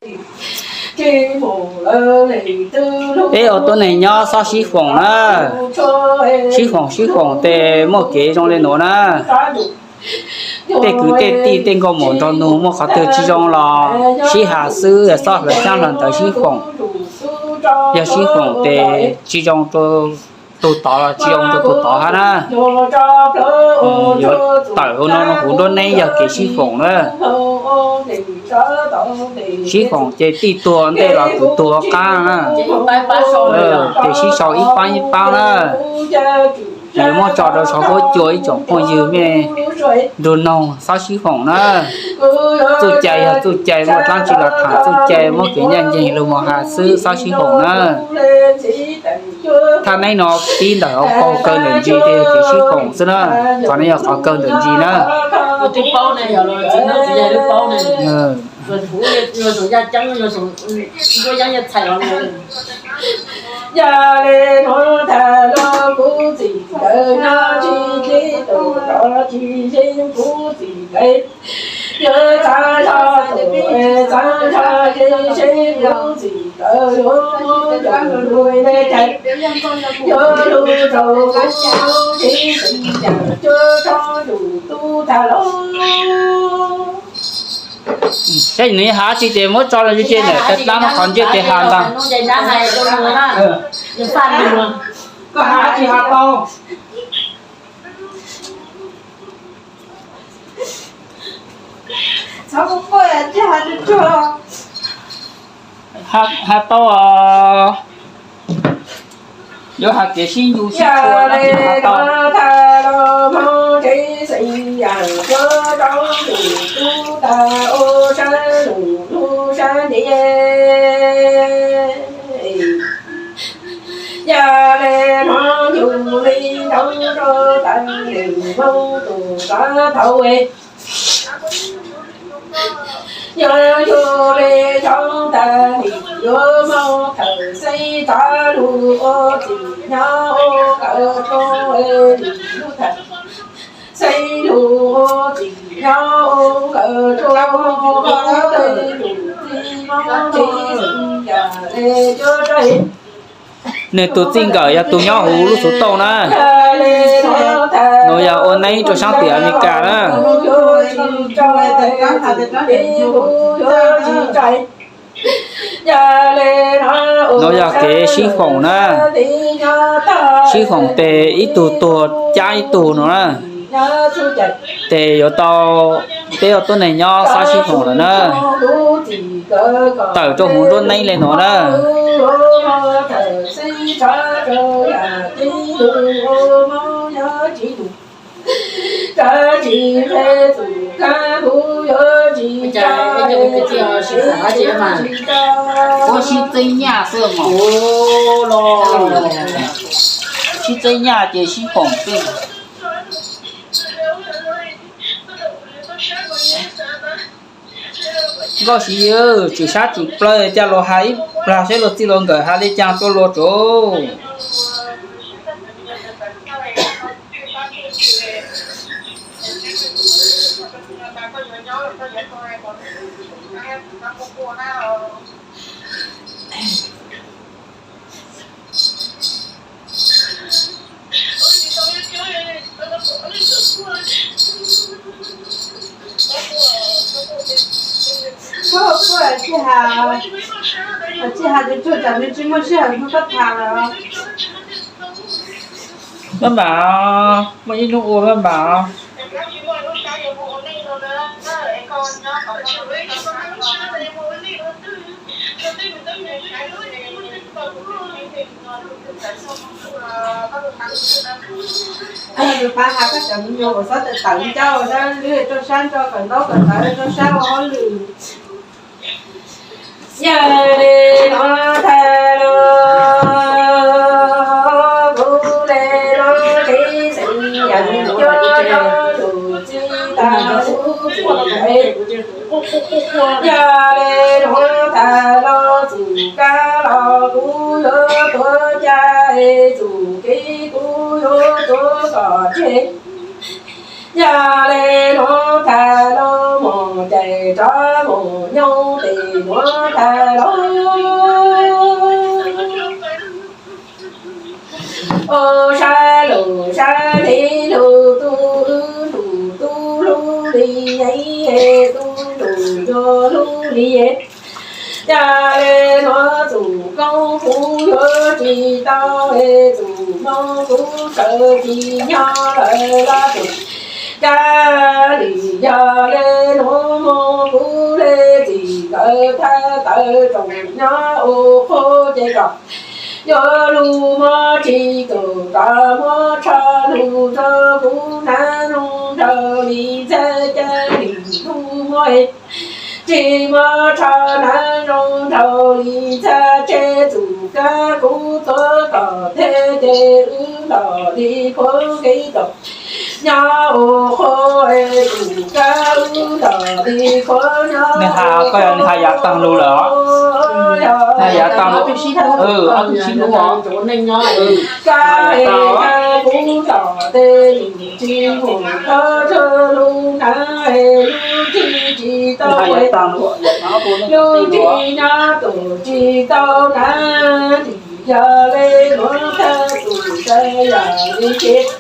Peb ua tuab neeg nyob xob sib foom na. Sib foom sib foom tes muaj kev zoo le nuav na. Tej kwv tej tij tej nkauj muam nraug nus muaj qhov twg tsis zoo los sib has xwb, yog xob hlawv xyaab hlawv ntawv sib foom. Yog sib foom tes tsis zoo rua tug tod los tsis zoo rua tug tod hab na. Yuav tawm huv no huv nruab neeb yog kev sib foom na. Sib foom ces tij tuag ntej los kwv tuag qab na. Ces sib sau ib paab ib paab na. Yuav muab tso rau saum huab cua ib tsoom phooj ywg mej nrug noog xob sib foom na. Txuj cai yog txuj cai, muaj dlaab tsi los tham txuj cai, muab kev ncaj nceeg lug moog has xwb, xob sib foom na. Thaj neeb no pib ntawm hauv paug kawg ntawm ntsis tes yog kev sib foom xwb na. Qhov no yog qhov kawg ntawm ntsis na. Yog le nuav tag los kuv txim ntawd nyob tsis deb tus rov tsis zeeb kuv txim ntawd. Yog txav zog tus txav zog zeeb zeeb kuv txim ntawd yuav muab cov lug le cai. Yuav lug rau kuv txim ntawd cuab tsob ntuj tub tag los. Saib nws has tsi ces muab tso rau ntawm tes dlaab no qhov ntsiab tes has ntag. Koj has tsis has tau. Has tau os. Yuav has kev sib ncu sib tshua no has tau. Yog le nuav yug li ntawd rau tag nws moog tus txav thaum es. Yog yug le tshoob tag nws yuav moog thawm xeeb txav lug ua txim nyob ua nkawd rua es lug thawm xeeb lug ua txim nyob ua nkawd rua ua txim txij moog txij yog le cuab tsob Nws tus txij nkawm yog tus nyob huv lub xuv tauj na. Nws yog ua neeb rau saab tim Amelikas na. Nws yog kev sib foom na. Sib foom tes ib tug tuag cab ib tug no na. Tes yuav tau peb ua tuab neeg nyob xob sib foom lawm na. Tawm rau huv nruab neeb le nuav na. Sib txeeb nyaj xwb, sib txeeb nyaj ces sib foom xwb. Nkauj Siv Yig, tswm sab tswm plawg, ca luag has ib plag saib luag txij luag nkawm has le caag rua luag tso. Maj mam, muaj ib hnub ua maj mam. Lwm pab has koj cov me nyuam uas txhob tawm tawm ncauj na, lwm rau sab nrog kawm ntaub kawm ntawv rau sab ua hauj lwm. Yog le nuav tag los kuv le nuav tib xeem yam cuab rau tus txij tag kuv txim ntawd. Yog le nuav tag los txug kab los kuv yuav tuav cai, txug kev kuv yuav tuav tom tseg. Yog le nuav tag lug moog ces rov moog nyob tes nuav tag lug. Ua sab lug sab le lug tub lug tub lug li, tub lug yuav lug li. Yog le nuav txug koob kuv yuav tsis tau, txug moog kuv sawv tsis nyob lawm los txug kab li. Yog le nuav moog kuv le txim nkawd thaj tawv tsoom nyob ua qhuav ces kom yuav lug muab tsis tug kom muab tsho lug rua kuv hnav zoo nraug li ntxhab caj li lug muab tsis muab tsho hnav zoo nraug li ntxhab tseg txug kab kuv tuav tom teg ces wb ntom li khuav nqis tom nyob ua qhuav txug kab wb ntom li khuav nyob. Nws has koj yog nws has yav tag lug lawm os. Has yav tag lug, ob tug sib hlub, ob tug sib hlub os. Kab es kab kuv tom teg tsis mus thov rua lug hnav es lug tsis tsis tau, lug tsis nyob tus tsis tau hnav li. Yog le nuav thaj txug sab yog li ces,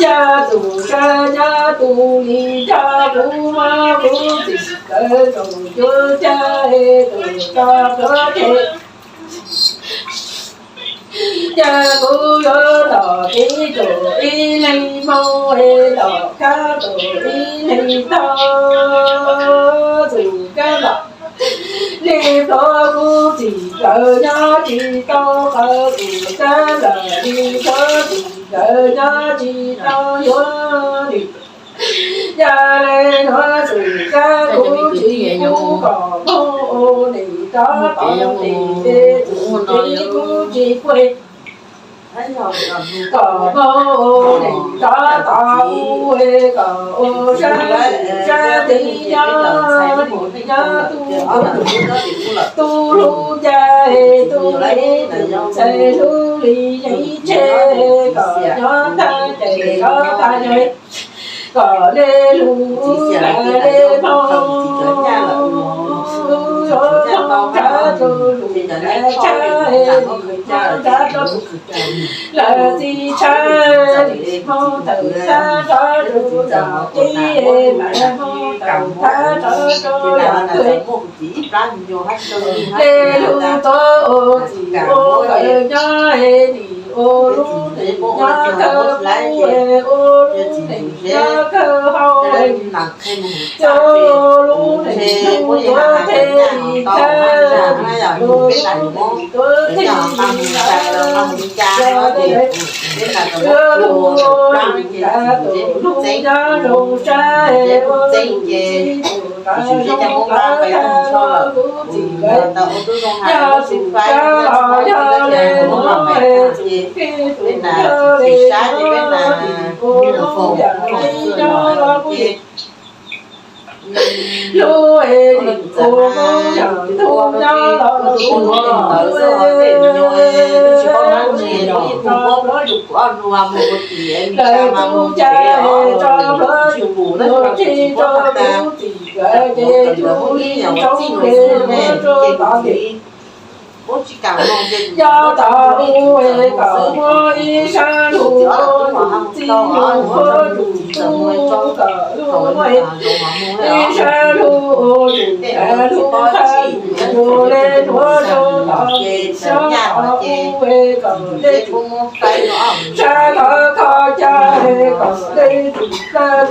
yog tus sab nyob tus li coj kuv muab kuv txim kawg txug cuab cag es tus tso pluav teg. Yog kuv yuav los kev tug ib leeg moog es los kab tug ib leeg tog txug kab los li pluav kuv txim kawg nyob tsis tau qhov txug kab los li pluav txim kawg nyob tsis tau yuav li. Yog le nuav txug kab kuv tsis pub kom moog ua nim rov tau tes txug kev kuv tsis pub kom moog ua nim rov tau ua kom ua sab sab tes nyob mus nyob tug tug lub caj tug le tug ntxhais lub li yeej tseg kom nyob tag ces rov tag yog kom le lug ua le moog ua moog nrad rua lug nrad tshab nrad rua lawv txiv tshab li moog tawm thab nrad rua lawv txiv mas moog tawm thab nrad rua lawv txiv. Le lug tuav ua txim ua kawg nyob es nim ua lub neej nyob kawg hu es ua lub neej nyob kawg hau es nim ua lub neej tuav teg li kawg, ua lub neej tuav teg li kawg, yog le yuav lug ua nim kav tus lug nyob zoo sab es ua lub txim tus kav zoo kav tag lug txim kawg, yog txim kawg los yog le nuav es txim kawg tus yog le nuav nim ua lub yam li nyob los kuv lub es nim ua lub yam ntuj nyob los kuv lub es tsis paub nab tsis paub lub yus kuv ob nua mus ua tim lawv tub caj es tso pluav yus lug tsis tso kuv txim kawg ces yus li ntsoov es muab rua tom tes. Yog tau hu es kom muab ib sab lug ua txij lug ua yus tub kom lug muab ib sab lug ua yus tas lug thaj yus le nuav rua tom tes, sab tau hu es kom le tug sab thov kho cag es kom le tug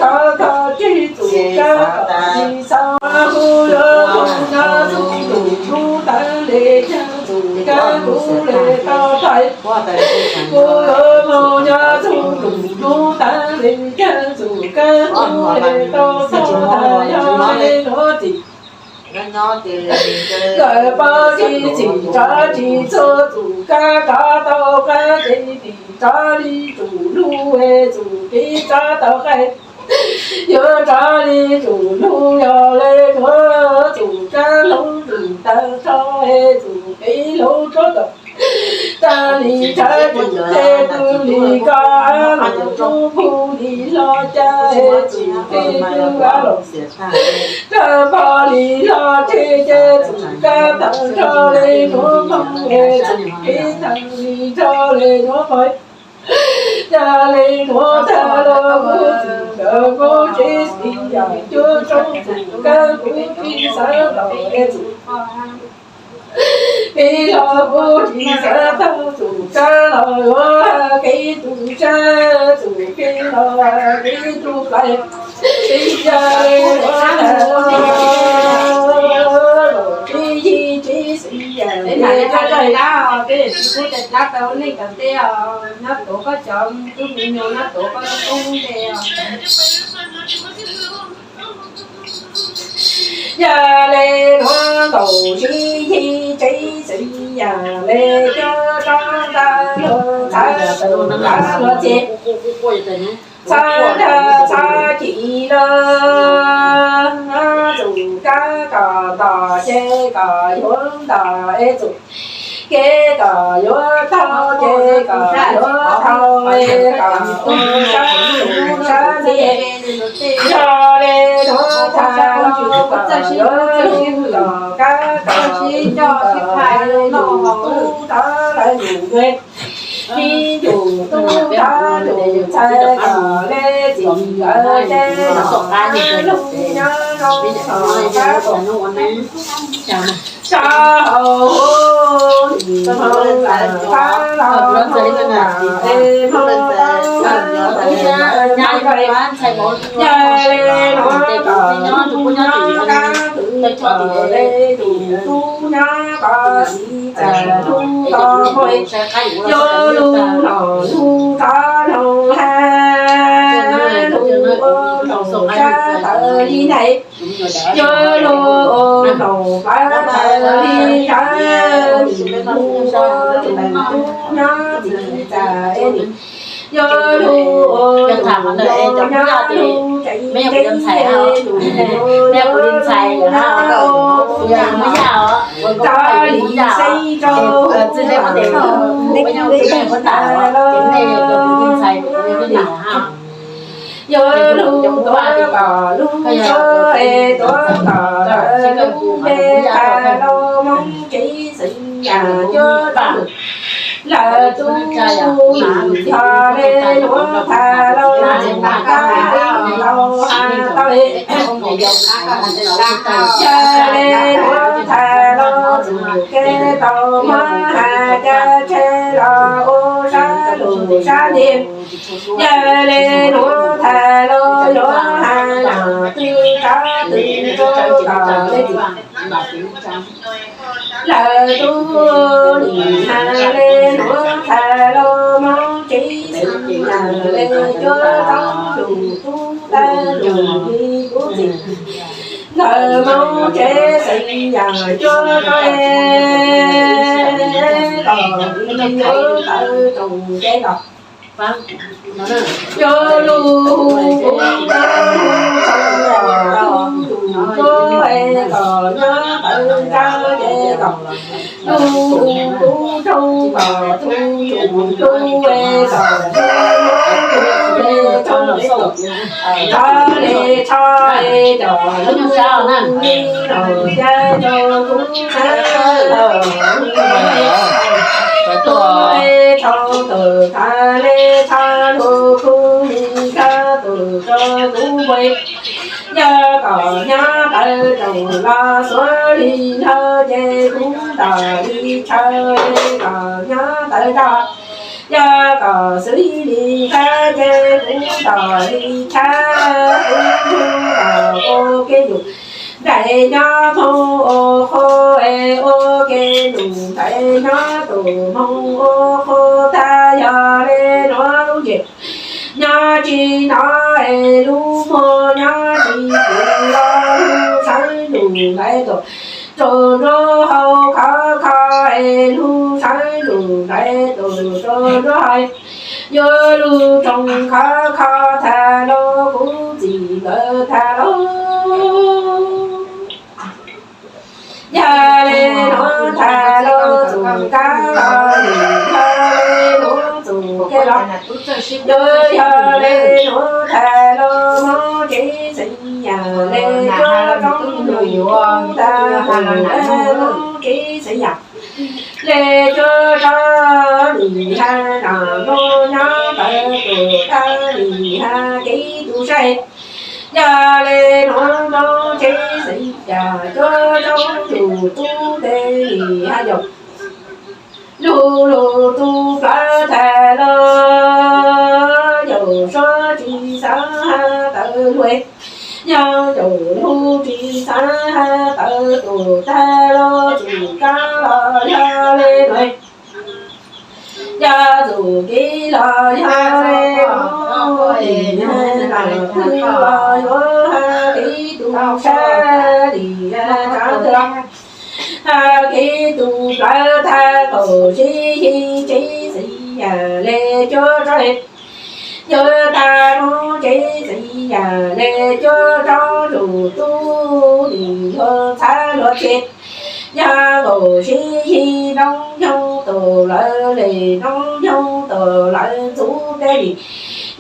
thov kho tseg tug kab kom tsis xav hu yuav moog nyob txug tus lub taag le caag tug kab kuv le tau thaij, kuv yuav moog nyob txug tus lub taag le caag tug kab kuv le tau txog tas yog le nuav txim. Lawv pab tsis txim rov tsis txhua tus kab rov tau qaib ces nim rov li tug lug es txug kev rov tau qaib. Yuav rov li tug lug yog le nuav txug kab hloov tug taag rho es txug kev hloov rov kom Tag li thawv txum tes tug li koj los tub pug li hlo cas es txum tes tug koj los tag npog li hlo teg ces txum kab tawg nrho li nuav moog es txum pib tawg li nrho li nuav pog. Yog li nuav tag los kuv txum kawg kuv tsis xis yam cuab roob txum kawg kuv tsis xav los es txum pib los kuv tsis xav tau txum kab los yuav kev tug sab txum pib los kev tug plawv. Tsis yog li nuav tag los tsis yig tsis xis yam li koj dab tau neej tom tej os, nyob tuav koj cov tub me nyuam, nyob tuav koj lub koob ntej os. Yog li nuav nkaum sib yig tsis xis yam li cuab roob ntag los txhav tus txhav luag txim, txhav nrag txhav ci los txum kab kom ntom ces kom yuav ntom es txum kev kom yuav taug ces kom yuav taug es kom ua sab tus sab ntxhi. Yog li nuav tag los kom yuav lug tom kab kom lug tom es txum tub tub lawv lug me, tib tug tub tub tug txhais kom le txim lawv ces lug nyob rau tom kab kom tso hauv huv nim moog lawm thab los es moog tau lawv txim lawv nyob rau yog li nuav kom tub nyob kab tug kom le tug tub nyob kom txim txam lug kom pog yuav lug los lug thov lug hab lug ua lug sab tawv li ntawd. Yuav lug ua lug pab tawv li ntawd, lug ua lug tub nyob txim txam es yuav lug ua lug nyob lug tsev teb es lug ua lug nyob rau li xeeb rau lug tub txhais los yuav lug tuav kom lug tuav es tuav kom lawv lub npe tag los moog tsis xis yam cuab roob lawv tub nim yog le nuav tag los txum kab tau has tau es yog le nuav tag los txum kev tau mob has ca tseg los ua sab lug sab nti. Yog le nuav tag los yuav has los twg rov twg rau kom le txim lawv tub nim has le nuav tag los moog tsis xis yam le cuab roob lug tub tag lug li kuv txim. Nkawd moog tsis xis yam cuab roob kom li yuav tawv roos ces kom yuav lug hu kuv tawv lug tawv lug tub es kom nyob tawv nrab ces kom lug hu kuv roob kom tub tub es kom tub es tub es kom tub es tub es kom lug li no ca rau kuv tawv tub es tub tawv tag le tag lug kuv li kab tug rau kuv npua. Yog kom nyob tawv roos los xuav li nrho ces kuv ntom li tshaw kom nyob tawv nrog. Yog kom xwb li nqab ces kuv ntom li tshab, kuv nrug kom ua kev num nplaim nyob moog ua qhua es ua kev num nplaim nyob tus moog ua qhua tag yog le nuav lub ntsej nyob tsis nov es lub muag nyob tsis pum los lub sawv num nplaim tuaj rua nruab hau khov kho es lub sawv num nplaim tuaj rua nruab hau yuav lug roos khov kho tag los kuv txim lawv tag los. Yog le nuav tag los txum Kab los nim yog le nuav txum ke los, yog yog le nuav thaij los moog tsev xeeb yam le cuab roob lug yuav tag tus le moog tsev xeeb yam le cuab roob nim hab noj moog nyob tawm tus tag nim hab kev tug saib. Yog le nuav moog tsev xeeb yam cuab roob lug tub teg nim hab yaum lug lug tug plawv thaij los yaum suav tsis xaav hab tawm lug, yog yaum lug tsis xaav hab tawm tus tag los txum kab los yog le nuav, yog txum kev los yog le nuav, nim yog tug los yuav hab kev tug saib lim yog tsav tag hab kev tug plawv thaij kaum sib hib tsev xeeb yam le cuab roob, yog tag moog tsev xeeb yam le cuab roob lug tub nim luag txhab luag tseg, yog kaum sib hib noob nyoog tug lawv le noob nyoog tug lawv ntxuv teb lim,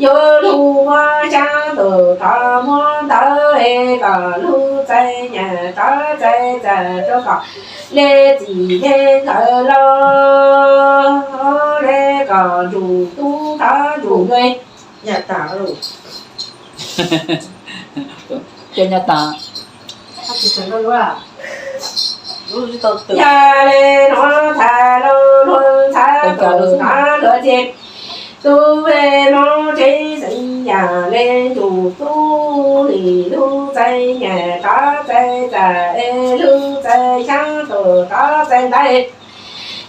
yuav lug muab xyaab tug rov muab ntawv es kom lug txais nyam rov txais txam rua kom le txim le nkawd los le kom ntsum tub rov ntsum le. Yog tas, yog le nuav thaij los luag ntxhab tug rov luag tseg, tub le moog tsev xeeb yam le ntsum tub lim lug txais nyam rov txais txam es lug txais xyaab tug rov txais ntawv,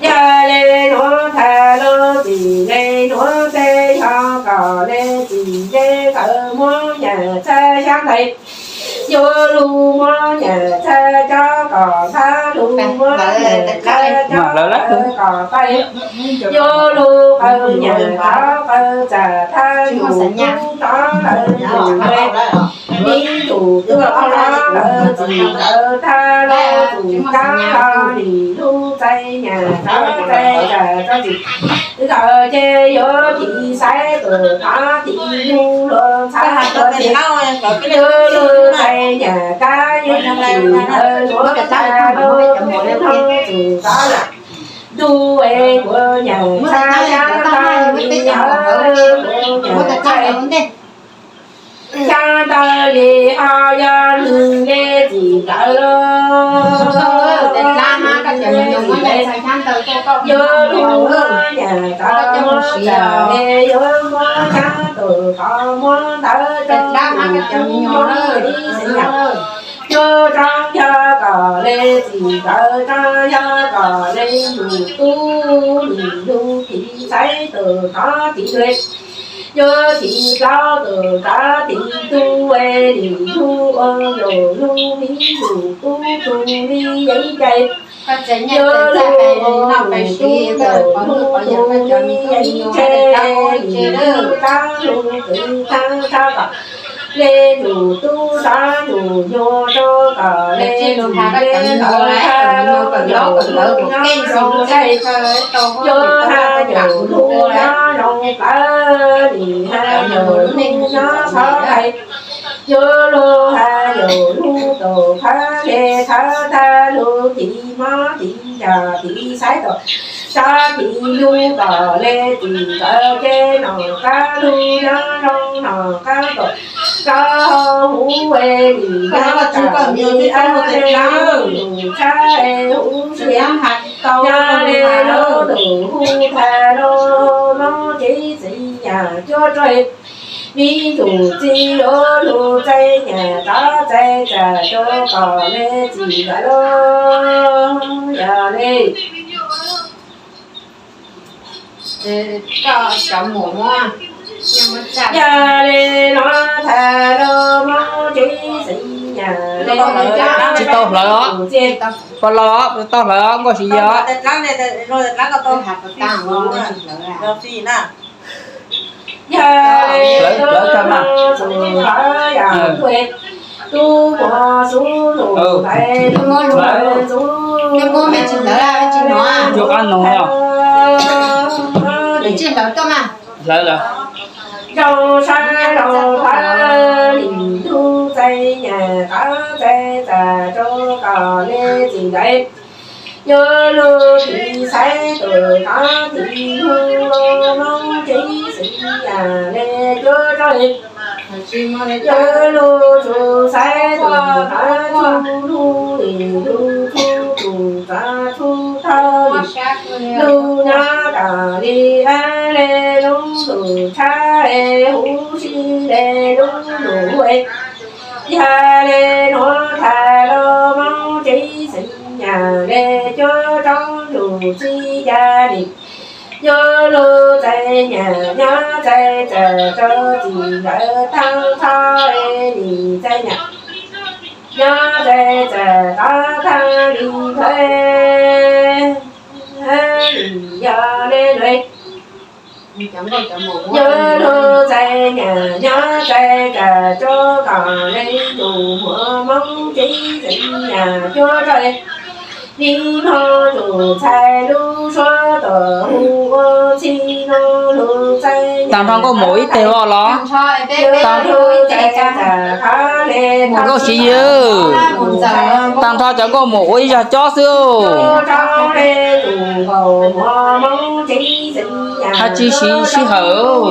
yog le nuav thaij los txim le nuav teb yog kom le txim le nkawd muab nyam txhab xyaab ntawv, yuav lug muab nyam txhab cob kom thab lug muab nyam txhab cob kom pab, yuav lug qawv nyam rov qawv txam thab ntsum tub rov lawv ntsum le, miv ntsum tub rov lawv txim nkawd thab lug txum kab los lim lug txais nyam rov txais txam rov txim nkawd ces yuav tiv xaiv tug rov tiv lug luag ntxhab luag tseg, yuav lug txais nyam kab yuav txim nkawd yuav txhab lug txum rov lawm ntuj es kuv nyam txhab xyaab tag li hawv, kuv nyam txhab xyaab tag li ho yog nwg le txim nkawd los yuav lug muab nyam rov muab txam es yuav muab xyaab tug rov muab ntawv rau tug tub muab ib xeeb yam, yuav rov yog kom le txim nkawd rov yog kom le ntsum tub lim lug tiv xaiv tug rov tiv le, yuav tiv plaub tug rov tiv tub es lim lug ua yaum lug miv ntsum tub tug li yeeb cai, yuav lug ua ntsum tub tug li yeeb cai, lim lug rov lug txwv thab thab kom le ntsum tub rov ntsum nyuas rua kom le txim le nkawd hab lug yaum lug nyob zoo saib, yuav hab yaum lug nyob zoo plawv lim hab yaum lug nyob thov hais, yuav lug hab yaum lug tug khawv le khawv thab lug tiv mob tiv ncaws tiv xaiv tug rov tiv lug kom le txim nkawd ces nom qab lug nyob zoo nom qab kom rov huv es lim yog tam li ab le lug tshab es huv siab tau yog le lug tug hu thaj lug moog tsev xeeb yam cuab rua miv ntsum txiv yuav lug txais nyam rov txais txam rua kom le txim nkawd los yog le yog le nuav thaj lug moog tsev xeeb yam le tsis tau hlawv os, pog laus tsis tau hlawv os, nkuaj tsis yog. Yog le hlawv, hlawv tag mas. Lub muag xub lug lais lub ntxub, lub muag me tsis hlawv, tsis hnov. Yuav qab no, tsis hlawv tuaj mas. Hlawv lawm. Zoo sab zoo thawv lim ntug txais nyam qab txais txam rau kom le txim ntawd. Yuav lug tis xaiv tus qab tis lug los Moob Tsib Xeem Yam le cuab rau le. Yuav lug tsuj xaiv tus qab tsuj lug le lug tsuj tus qab tsuj thawj le lug nyob kam li ab le lub lug tshab huv si le lub lug huv. Yog le nuav thaij los Moob Tsib Xeem Yam le cuab rau lug txij ya li. Yuav lug txais nyam nyob txais txam rau txim ntawd tag nrho li txais nyam nyob txais txam tag tag li ntawd. Yog le ntawd, yuav lug txais nyam nyob txais txam rau kom le tus muam Moob Tsib Xeem Yam cuab rau le. Nim no lug txhais lub suab tom hu ua txhij no lug txais. Tag nrho nkauj mus ib teg los los? Tag nrho mus nkauj siv ywg. Tag nrho cov nkauj mus ua ib zag cob xwb. Hab tsis siv sij hawm.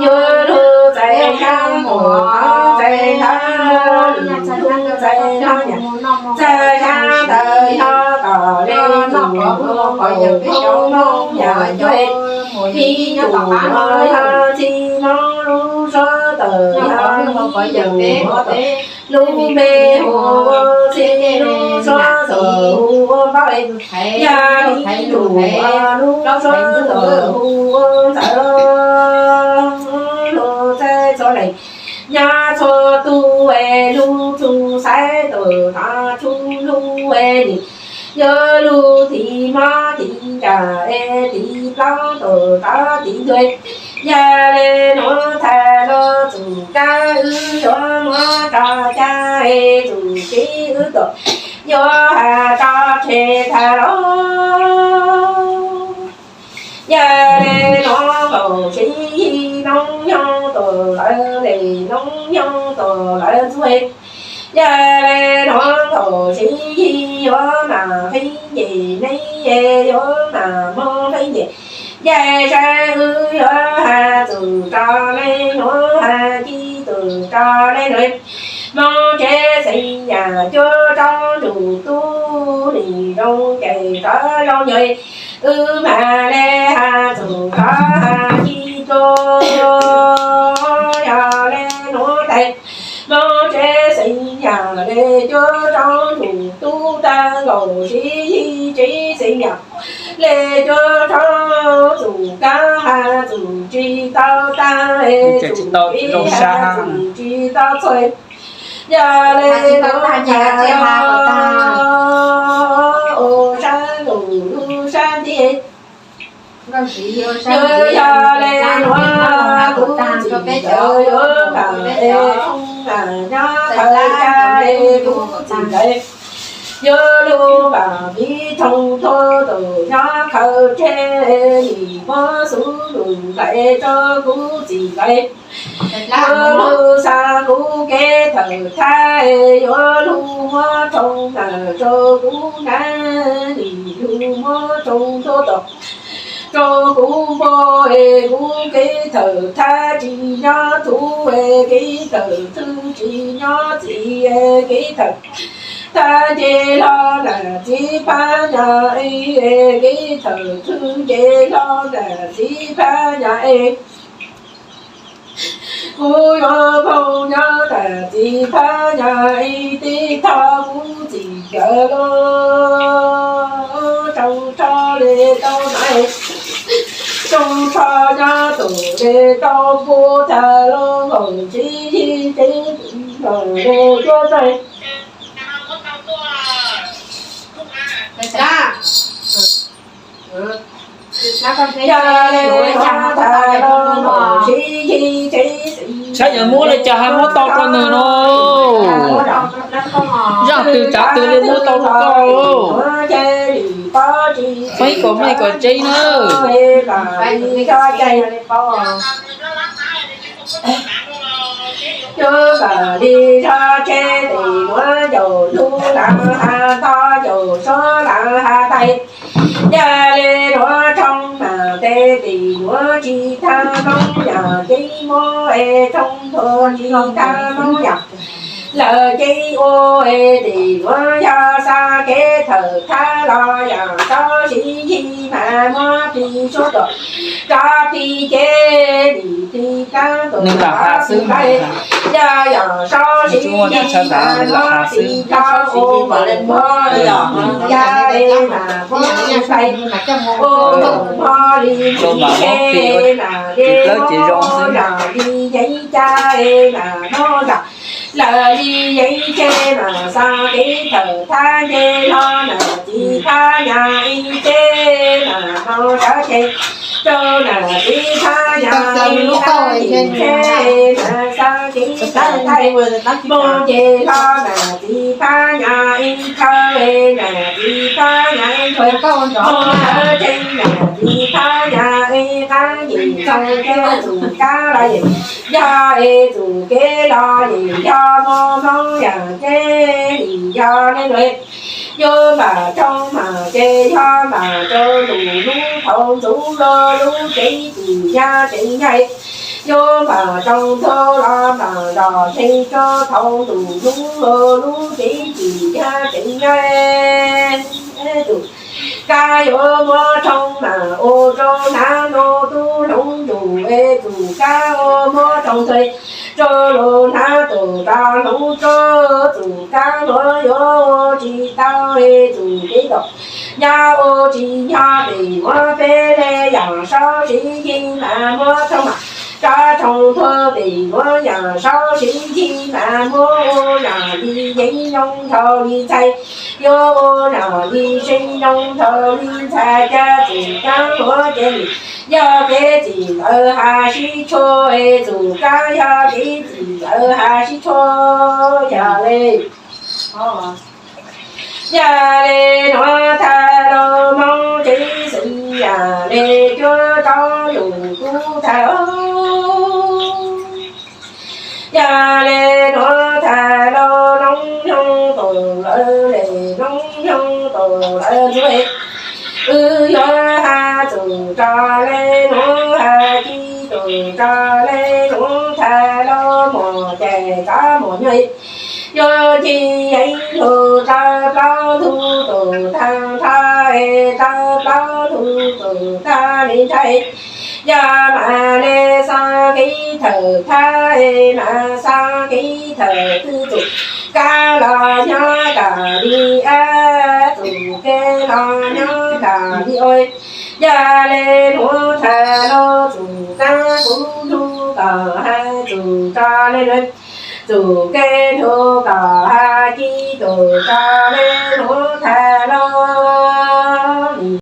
Yuav lug txais xyab muam, txais xyab muam, txais xyab ntawd yog kom le tus muam peb cov Moob yam cuab. Ib tus muam yog txij Moob lub suab tawm yog ib tus muam tawm. Lub npe hu ua Txhij, lub suab tawm hu ua Npaub, yog ib tus muam lub suab tawm hu ua Ntxawm. Lug txais txhua leej nyob txhua tug es lug tsuj xaiv tawm qab tsuj lug es nim yuav lug tis mob tis ntsag es tis plaub tawm qab tis ntug. Yog le nuav thaij los txuj kab wb yuav muab rau caj es txuj kab wb tuaj yuav has rau tseg thaij los. Yog le nuav nkaus siv yig noob nyoog tuaj lawv le noob nyoog tuaj lawv txuj. Yog le nuav nkaus siv yig yuav mam qhib nce neb, yuav mam moog qhib nce. Yog saib wb yuav has txuj rau le nuav, has ci txuj rau le nuav. Moob Tsib Xeem Yam cuab rau ntuj tub, nim zoo ces rov zoo nyob. Wb mam le has txuj rau has ci rau. Yog le nuav thaij Moob Tsib Xeem Yam le cuab rau ntuj tub, tag nkaus siv yig Tsib Xeem Yam le cuab rau txuj kab has txuj tsis tau tag, txuj kab has txuj tsis tau txhua. Yog le nuav thaij ua sab ntuj lub sab ntiaj. Yog le nuav kuv txiv ntxawm yuav mam le nyob thaij ca le kuv txiv ntxawm yuav lug mam miv thooj tuaj tawm nyob khaws tseg, nim muab xub lug nplais rau kuv txiv ntxawm. Yuav lug xa kuv kev thawm thab, yuav lug muab thooj ntawm rau kuv nab, nim lug muab thooj tuaj tawm rau kuv npua es kuv kev thawm thab tsis nyob txuj es kev thawm thwj tsis nyob txiv es kev thawm thab nce hlo nram txiv phab nyas es kev thawm thwj nce hlo nram txiv phab nyas es. Kuv yuav moog nyob nram txiv phab nyas es tig thov kuv txiv ntxawm los, tsaug tso le tau nab, tsaug tso nyob txug le tau npua tag los nkaus tsis yig teb nkaus le cuab txaij. Saib yog muab li cas ho muab tau rau nws no. Zaj twg tsav twg li muab tau rau koj. Feeb kom meej kom tseeb nawb. Yog li zog tsheb tes nuav caum lug lawm has tog caum suab lawm has tais. Yog li nuav tshooj mas tes tim nuav tsis thab Moob yog ceeb muab es tshooj thuav tsis thab Moob yog lawv ceeb ua es tim nuav yog xav kev thawm thab los yog tau siv yig mas muab plig suab tuam rov plig cev lim plig plab tuam rov plig plab. Yog yog sau siv yig mas muab plig rau ua npam muab yog yog es mas muab plig plais ua npam muab li lim cev mas li muab yog li yeeb ca es mas muab yog lawv li yeeb ca mas xav kev thawm thab nce hlo nam txiv phab nyas ib cev mas mus sawv cev rau nam txiv phab nyas ib qab ib cev mas xav kev thawm thab mus nce hlo nam txiv phab nyas ib chaw nam txiv phab nyas ib chaw mus sawv cev nam txiv phab nyas ib qab yim txog ces txug kab los yim yog es txug kev los yim yog mus Moob yog ces lim yog le nuav. Yuav npam tshooj mas ces yog npam rau lug lub thaum ntxuv los lub tsev txim yog tsev nyaij. Yuav npam tshooj thuav los npam zog tsev rau thaum ntxuv lub los lub tsev txim yog tsev nyaij. Txug kab yuav muab tshooj mas ua rau hnav nuav tub hloov ntsug es txug kab ua muab tshooj thuav rau lug hnav tug rog hloov rau txug kab nuav yuav ua tsis tau es txug kev tau nyab ua tsis nyog pem muab peb le yog sau siv yig mas muab tshooj mas rov tshooj thuav pem muab yog sau siv yig mas muab ua yog li yeeb nyoog nrhaus li ntxhais yuav ua yog li seeb nyoog nrhaus li ntxhais ca txug kab nuav ces yog kev txim ntawd has sib tshuam es txug kab yog kev txim ntawd has sib tshuam yog le. Yog le nuav thaj lug Moob tsev xwm yog le cuab rov lug kub thaj lug. Yog le nuav thaj lug noob nyoog tug lawv le noob nyoog tug lawv ntxuav. Wb yuav has txug rau le nuav has ci tug rau le nuav thaj lug muag ces rov muag nyuaj. Yuav ci yeeb lug rau plaub ntug tug tag nrho es rau plaub ntug tug tag li ntshai. Yog mas le xav kev thawm thab es mas xav kev thawm twg txug kab los nyob kam li ab txug kev los nyob kam li ua. Yog le nuav thaj lug txug kab kuv nrug kom has txug rau le nuav txug kev nrug kom has ci tug rau le nuav thaj